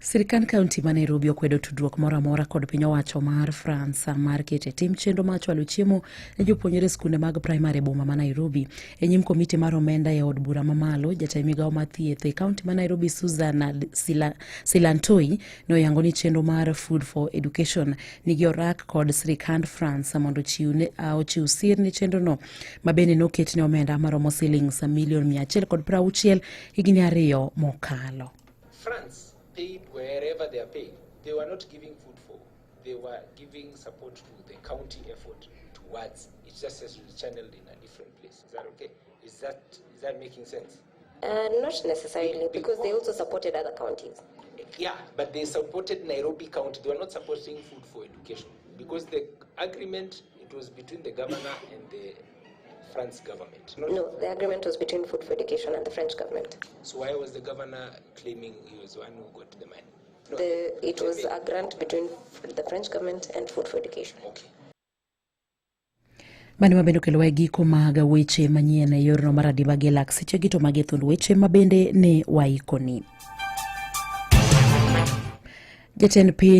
Sirkand kaunti ma Nairobi okwedo tudruok moro amora kod piny owacho mar France mar keto e tim chenro mar chwalo chiemo ne jopuonjre skunde mag primary e boma ma Nairobi. E nyim komiti mar omenda e od bura mamalo, jatend migawo mar thieth e kaunti ma Nairobi Susan Silantoi noyango ni chenro mar Food for Education nigi orak kod sirkand France mondo ochiw sir ne chenrono ma bende noket ne omenda maromo silings milion 160 higni 2 mokalo. France paid wherever they are paying. They were not giving food for, they were giving support to the county effort towards, it's just as channeled in a different place. Is that okay? Is that making sense? Not necessarily, because they also supported other counties. Yeah, but they supported Nairobi County. They were not supporting food for education because the agreement, it was between the governor and the France government. Not No, the agreement was between Food for Education and the French government. So why was the governor claiming he was the one who got the money? No, It was a grant between the French government and Food for Education. Okay. Mano mabende okelowa e giko mag weche manyien e yorno mar adimba gi lak sechegi to magi e thund weche mabende ne waikoni. Jatend piny